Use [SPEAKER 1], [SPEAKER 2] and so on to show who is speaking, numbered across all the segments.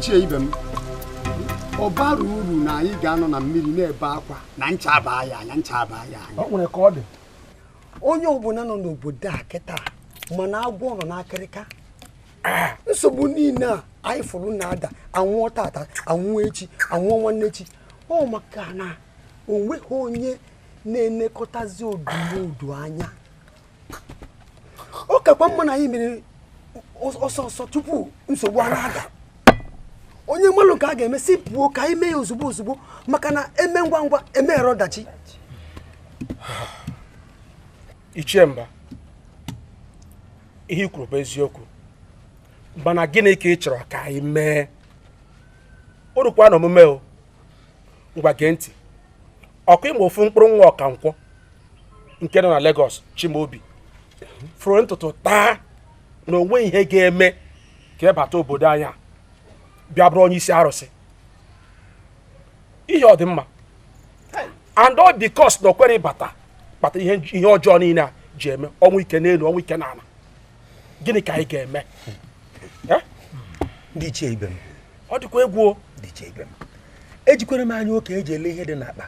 [SPEAKER 1] Ichie ibe m, ọ bara uru na anyị ga-anọ na mmiri na-ebe akwa na ncha abaa ya anya, ncha abaa ya anya.
[SPEAKER 2] Ọ nwere ka ọ dị.
[SPEAKER 1] Onye ọbụla nọ n'obodo a kịta mana agwọ nọ n'akịrịka. Nsogbu niile a anyị fụrụ na-ada, anwụọ tata, anwụọ echi, anwụọ nwanne echi, ọ maka na o nweghị onye na-elekọtazi odumodu anya. Ọ kakwa mma na anyị mere ọsọ ọsọ tupu nsogbu a na-ada. Onye mmalụ ka a ga-eme si pụọ ka anyị mee ya ozugbo ozugbo, maka na eme ngwa ngwa emeghara ọdachi.
[SPEAKER 2] Ichie Mba, ihe i kwuru bụ eziokwu, mana gịnị ka ị chọrọ ka anyị mee? O rukwa na omume o. Ngwa gee ntị. Ọkụ ịma ofu mkpụrụ nwa ọkankwọ nke nọ na Lagos, Chimaobi, fụrụ ntutu taa na onwe ihe ga-eme ka ị bata obodo anyị a bịa bụrụ onye isi arụsị. Ihe ọ dị mma, and all because na o kwere ịbata kpata ihe ọjọọ niile a ji eme, ọnwụ ike n'elu, ọnwụ ike n'ala. Gịnị ka anyị ga-eme?
[SPEAKER 3] Ndị ichie ibe m,
[SPEAKER 2] ọ dịkwa egwu o.
[SPEAKER 3] Ndị ichie ibe m, ejikwere m anya oke eji ele ihe dị n'akpa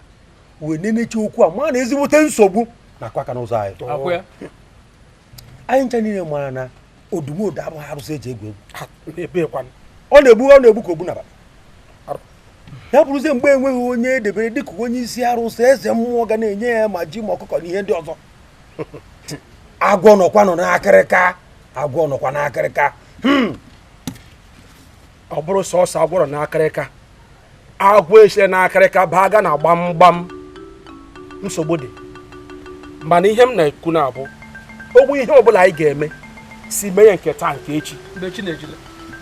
[SPEAKER 3] wee nenecha okwu a, ma na ezigbote nsogbu na-akụ aka n'ụzọ anyị. Anyị ncha niile mara na odumodu abụghị arụsị eji egwu egwu. Ọ na-egbu, ọ na-egbu ka ogbu n'abalị. Ya bụrụzie mgbe enweghị onye edebere dịka onye isi arụsị, eze mmụọ ga na-enye ya ma ji ma ọkụkọ na ihe ndị ọzọ. Agwọ nọkwa nọ n'akịrịka, agwọ nọkwa n'akịrịka.
[SPEAKER 2] Ọ bụrụ sọsọ agwọ nọ n'akịrịka, agwọ esire n'akịrịka baa ga na gbamgbam, nsogbu dị. Mana ihe m na-ekwu na-abụ ogwu ihe ọbụla anyị ga-eme si mee ya nke taa nke echi,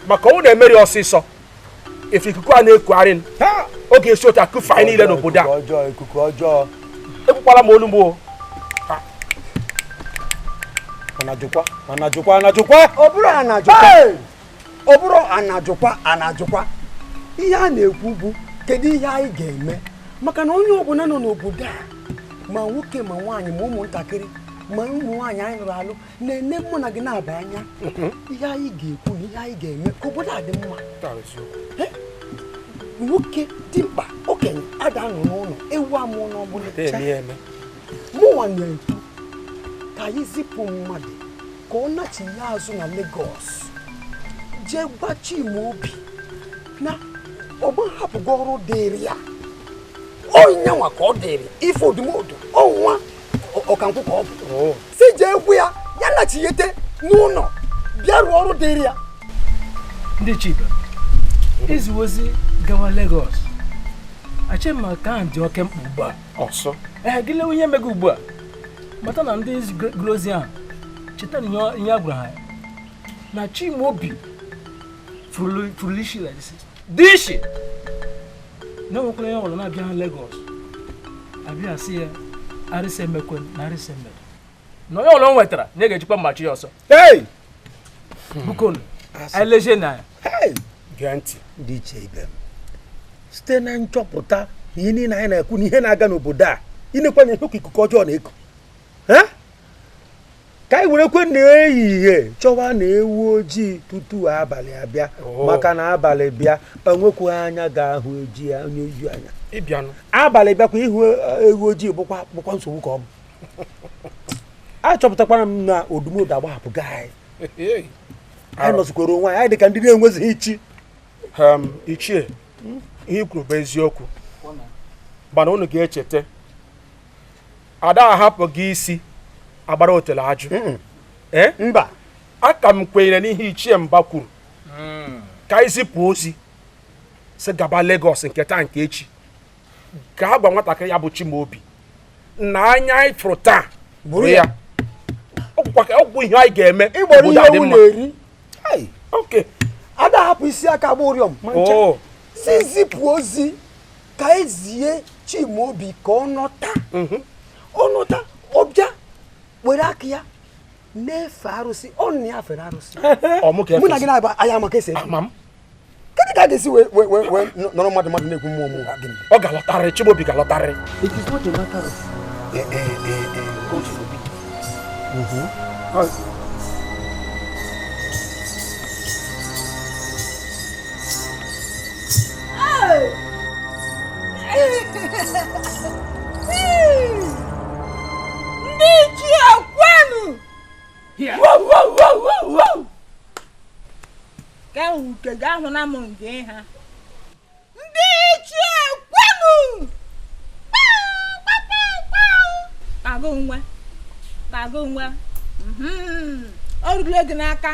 [SPEAKER 2] maka ọnwụ na-emeri ọsịsọ. Efe ikuku a na-ekugharị ọ ga-esi otu akụfe anyị niile n'obodo a.
[SPEAKER 3] Ikuku ọjọọ.
[SPEAKER 2] Ekwukwala m olu m o.
[SPEAKER 3] Anajụkwa, anajụkwa.
[SPEAKER 1] Ọ bụrụ anajụkwa, ọ bụrụ anajụkwa, anajụkwa. Ihe a na-ekwu bụ kedu ihe anyị ga-eme, maka na onye ọbụla nọ n'obodo a, ma nwoke ma nwaanyị ma ụmụntakịrị ma ụmụ nwaanyị anyị nụrụ alụ, na-ene mụ na gị na-aba anya. Ihe anyị ga-ekwu na ihe anyị ga-eme ka obodo a dị mma. Nwoke dimkpa okenye ada nọ n'ụlọ, ewu amụọ n'ọbụla. Mụnwa na-ekwu ka anyị zipụ mmadụ ka ọ nachigha azụ na Lagos, jee gwa Chimaobi na ọgba hapụgo ọrụ dịrị ya, onye nwa ka ọ dịrị ife odumodu ọnwa ọkankwụ ka ọ bụ, si jee gwu ya, ya nachighete n'ụlọ bịa rụọ ọrụ dịrị ya.
[SPEAKER 4] Ndị Chiba, izi ozi gawa Lagos, achema ka ahụ dị oke mkpa ugbu a.
[SPEAKER 2] Ọsọ.
[SPEAKER 4] Ee, gị lewe ihe mego ugbu a, mata na ndị grozi ahụ cheta na ihe a gwara ha na Chimaobi furulu isi like this. Dị isi na enwekwara ihe ọbụla na-abịa ha Lagos abịa sị ya arịsị emekwe na arịsị emere na onye ọbụla o nwetara na ga-ejikwa mmachi ya ọsọ. Bukonu eleje na ya.
[SPEAKER 2] Gee ntị.
[SPEAKER 3] Ndị iche ibe m, site na nchọpụta na ihe niile anyị na-ekwu na ihe na-aga n'obodo a, ịnekwa na ikuku ọjọọ na-eku. Ka anyị werekwe n'ehihie chọwa na ewu ojii tutu abalị abịa, maka na abalị bịa enwekwa anya ga-ahụ eji ya onye eju anya. Abalị bịakwa ịhụ ewu ojii bụkwa nsogbu ka ọ bụ. Achọpụtakwara m na odumodu agbahapụgo anyị. Anyị nọzikwara onwe anyị, anyị dịka ndị na-enwezighị ichi.
[SPEAKER 2] Ichie, ihe i kwuru bụ eziokwu, mana unu ga-echeta ada ahapụ gị isi agbara otele ajụ.
[SPEAKER 1] Mba,
[SPEAKER 2] aka m kwenyere n'ihe Ichie Mba kwuru ka anyị zipụ ozi si gaba Lagos nke taa nke echi, gaa gwa nwatakịrị ya bụ Chimaobi na anya anyị fụrụ taa bụrụ ya. Ọgwụkwa ihe anyị ga-eme
[SPEAKER 1] obodo adị mma. Ada hapụ isi aka agba ụrịọm ma ncha. Si zipụ ozi ka ezie Chimaobi ka ọ nọta, ọ nọta ọ bịa were aka ya na-efe arụsị, ọ na ya fere arụsị. Mụ na gị na-aba anya maka esi efe. Kedu ka a ga-esi wee nọrọ mmadụ na-ekwu mmụọ mmụọ?
[SPEAKER 2] Ọ ga-alọtarịrị, Chimaobi ga-alọtarịrị.
[SPEAKER 1] It is not a matter of God forbid.
[SPEAKER 5] Wuke gị ahụ na m nge ha. Ndị ichie kwenu! Agụ nwe. Agụ nwe. O ruru gị n'aka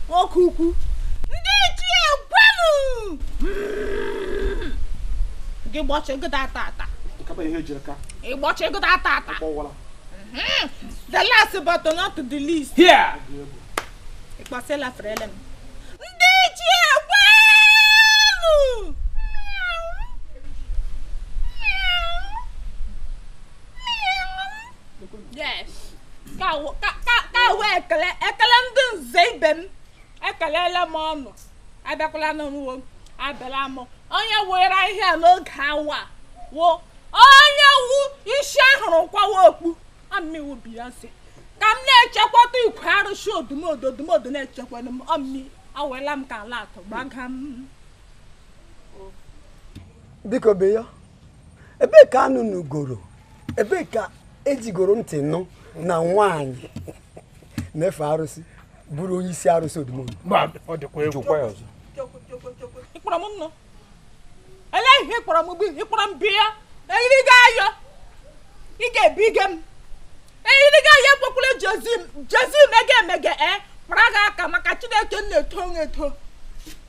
[SPEAKER 5] nwoke ukwu. Ndị ichie kwenu! Gị gbọchị ego ata ata. Ị gbọchị ego ata ata. The last but not the least.
[SPEAKER 4] Here.
[SPEAKER 5] Ịkpasịla frele m. Ndị ichie kwenu! Yes. Ka wee ekele ndị nze ibe m. Ekelela m ọnụ. Abịakwala n'onwe m. Abịala m. Onye were ihe a n'oge awa wo onye wu isi ahụrụ kwawa okpu ammiwu Beyonce ka m na-echekwata ikwe arụsị odumodu odumodu na-echekwana m ammi awela m ka ala atọ gbaga m.
[SPEAKER 1] Biko be ya, ebee ka anụ nugoro, ebee ka ejigoro ntị nụ na nwaanyị na-efe arụsị bụrụ onye isi arụsị odumodu?
[SPEAKER 2] Ọ dịkwa egwu.
[SPEAKER 5] Ịkpọrọ m nnụ ele ihe ịkpọrọ m gbi ịkpọrọ m bịa eyiri ayọ ị ga-ebige m eyiri gị ayọ ekwekwala jezi mege emege e kpara gị aka maka Chineke m na-eto eto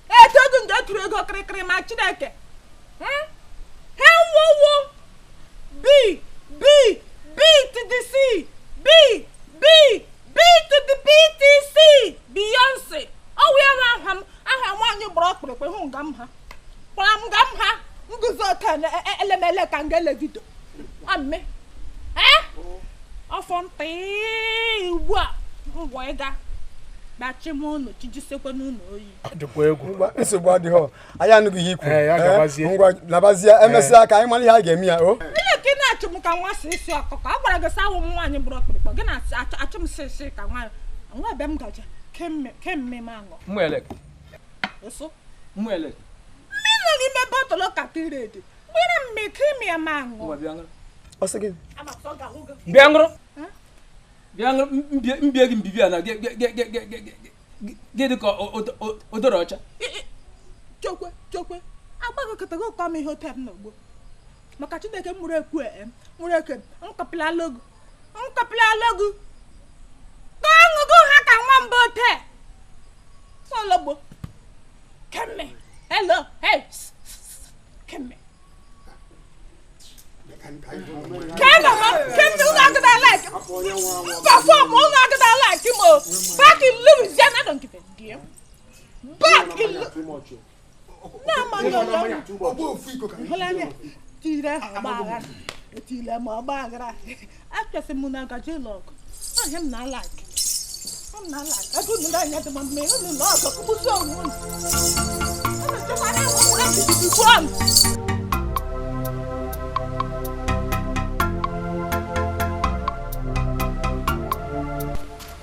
[SPEAKER 5] eto gị nje tụrụ ego kịrịkịrị ma Chineke he wowo B B B to the C B B B to the B T C Beyonce ọ wụ ya aha m aha nwaanyị gbara ọkpụrụkpụ hụ nga m ha kpara m nga m ha nguzo elemele ka nga elevido amme ọfọ ntị ugbu a ngwa ịga gbachi m ụnụ chijisekwe n'ụlọ oyi.
[SPEAKER 1] Ngwa nsogbu adịghị, anyị anụghị ihe ikwu. Ngwa labazie emesịa ka anyị mara ihe a ga-eme ya o.
[SPEAKER 5] Nne ka ị na-achụ m ka nwa sisi ọkụkọ a gwara gị sị awụ m nwaanyị gbara ọkpụrụkpụ gị na-achụ m sisi ka nwaanyị nwa ebe m gaje kemme m aṅụ. Mmiri nọ n'ime bọtụlụ katiredi gbere mme krimi ya ma aṅụ.
[SPEAKER 4] Bịa ṅụrụ. Bịa ṅụrụ mbie gị mbibi a na gị dị ka odoro ọcha.
[SPEAKER 5] Chekwe chekwe agbagokọtago ụkọ m ihe ote m n'ogbo maka Chineke mụrụ ekwu mụrụ eke nkọpịla logo ka aṅụgo ha ka nwamba ote ologbo kemme. Hello, hey, kemme. Kemme, kemme, unu agada like. Perform, unu agada like him. Back in Louisiana, I don't give a damn. Back in Louisiana. No, man, no, no. Tire bagara, tire mo bagara. Akese muna gaje log. I am not like. I'm not like. I couldn't learn yet, but me, I'm not like.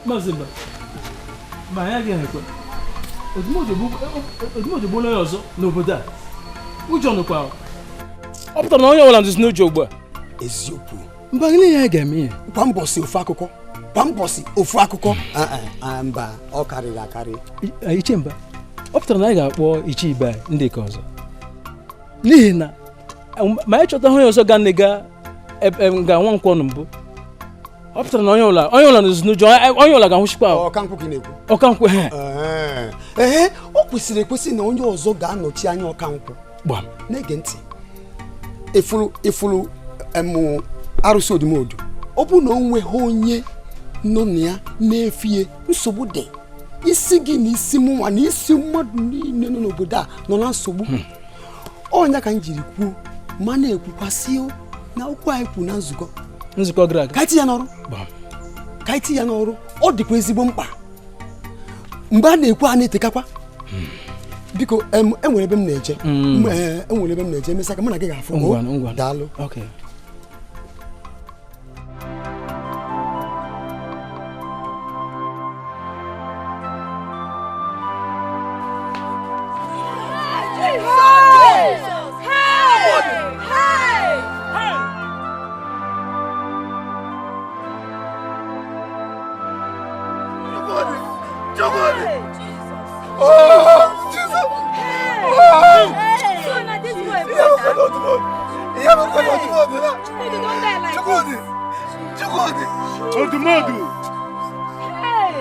[SPEAKER 4] Mazimba, ma ya ga-ekwe. Odumodu bụ onye ọzọ n'obodo a. Ụjọ nụkwa. Ọ pụtara na onye ọbụla nduzi n'ụjọ ugbu a.
[SPEAKER 1] Eziokwu.
[SPEAKER 4] Mba gịnị ya ga-eme ya?
[SPEAKER 1] Kwa mbọsị ofu akụkọ. Kwa mbọsị ofu akụkọ. Mba, ọ karịrị akarị.
[SPEAKER 4] Ichemba, ọ pụtara na anyị ga-akpọ iche ibe ndị ka ọzọ. N'ihi na ma anyị chọta onye ọzọ ga ga nwa nkwọ mbụ. Ọ pụtara na onye ụla nọzi n'ụjọ onye ụla ga-anwụchikwa.
[SPEAKER 1] Ọkankwụ ka ị na-ekwu.
[SPEAKER 4] Ọkankwụ he.
[SPEAKER 1] Ee, o kwesịrị ekwesị na onye ọzọ ga-anọchi anya ọkankwụ.
[SPEAKER 4] Gbam.
[SPEAKER 1] Na-ege ntị. Efuru arụsị odumodu. Ọ bụ na o nweghị onye nọ na ya na-efie nsogbu dị. Isi gị na isi mụnwa na isi mmadụ niile nọ n'obodo a nọ na nsogbu. Ọnya ka m jiri kwuo ma na-ekwukwasị na okwu anyị kwu na nzukọ.
[SPEAKER 4] Nzukọ gara aga.
[SPEAKER 1] Ka anyị tinye ya n'ọrụ. Ka anyị tinye ya n'ọrụ, ọ dịkwa ezigbo mkpa. Mgbe a na-ekwu a na-etekakwa. Biko enwere ebe m na-eje. Enwere ebe m na-eje emesịa ka mụ na gị ga-afụ. Daalụ.
[SPEAKER 6] Oh, Jesus! Chukwudi! Chukwudi! Odumodu!
[SPEAKER 5] Hey!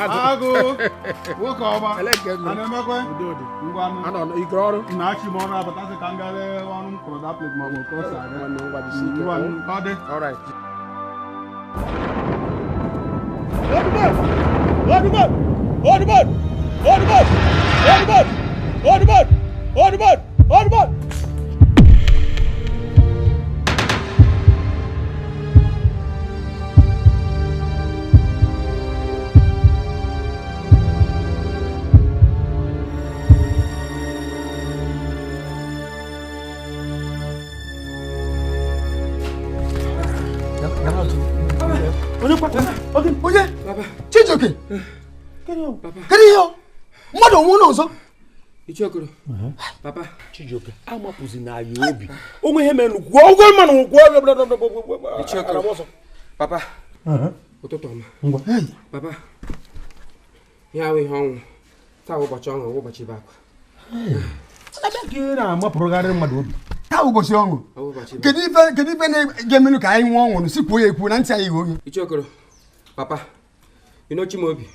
[SPEAKER 7] Agụ nwoke ọma ana-emekwe ngwanụ na-achị m ọrụ abatasị ka m gaa lee ọrụ m kụrụ that plate ma ọ bụ ka o si aga. Ngwanụ ka ọ dị.
[SPEAKER 6] Odumodu! Odumodu! Odumodu! Odumodu! Odumodu! Odumodu!
[SPEAKER 1] Onye? Chijioke! Kedu ihe ọ? Mmadụ onwe ụlọ ọzọ?
[SPEAKER 4] Icheokoro, papa.
[SPEAKER 3] Chijioke, amapụzi na ya obi. Onwe ihe mere gwuo ụgwọ mmanụ gwuo.
[SPEAKER 4] Icheokoro, papa. Ụtụtụ ọma. Papa, ihe ahụ ihe ọnwụ. Taa bụ ụbọchị ọṅụ, ụbọchị ibe akwa.
[SPEAKER 3] Ebe ka ị na-amapụrụgharị mmadụ obi.
[SPEAKER 1] Taa ụbọchị ọṅụ. Kedu ife ga-emenụ ka anyị nwee ọṅụ si kwuo ya ekwu na ntị anyị ghe oghe?
[SPEAKER 4] Icheokoro, papa, you know Chimaobi?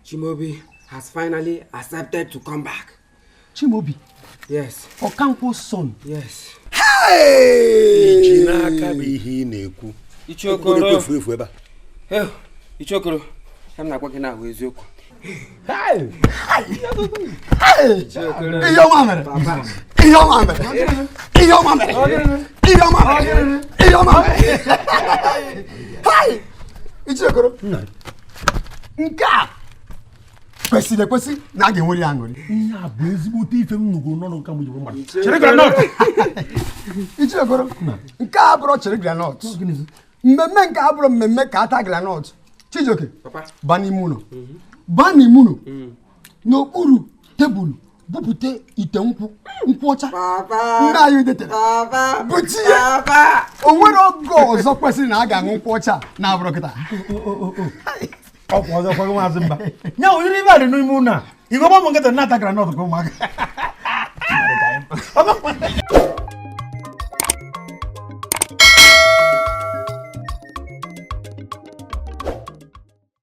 [SPEAKER 4] Chimaobi has finally accepted to come back.
[SPEAKER 1] Chimaobi?
[SPEAKER 4] Yes.
[SPEAKER 1] Okonkwo's son?
[SPEAKER 4] Yes.
[SPEAKER 1] Hey!
[SPEAKER 3] Iji n'aka bụ ihe ị na-ekwu.
[SPEAKER 4] Icheokoro.
[SPEAKER 3] Efu efu ebe a.
[SPEAKER 4] Icheokoro, ya m na-agwa gị na ahụ eziokwu.
[SPEAKER 1] Hey! Ihe ọma mere! Ihe ọma mere! Ihe ọma mere! Ihe ọma mere! Ihe ọma mere! Hey! Icheokoro, nke a kwesịrị ekwesị na a ga-enwere ya aṅụrị.
[SPEAKER 3] Ihe a bụ ezigbote ife m nụgoro n'ọnụ nka m jiri mmadụ. Chere groundnut!
[SPEAKER 1] Icheokoro, nke a abụrụ chere groundnut. Mmemme nke a abụrụ mmemme ka ata groundnut. Chijioke, ba n'ime ụlọ. Ba n'ime ụlọ. N'okpuru tebụl bupute ite nkwụ nkwụ ọcha. Nna anyị detere. Butie. O nwere oge ọzọ kwesịrị na a ga-aṅụ nkwụ ọcha na-abụrụ kịta.
[SPEAKER 3] Ọkwa ọzọ kwaghị maazị mba. Nya ụdịrị ibe a dị n'ime ụlọ a. Igwe gbamụ nkịta na-ata groundnut ka ụmụaka.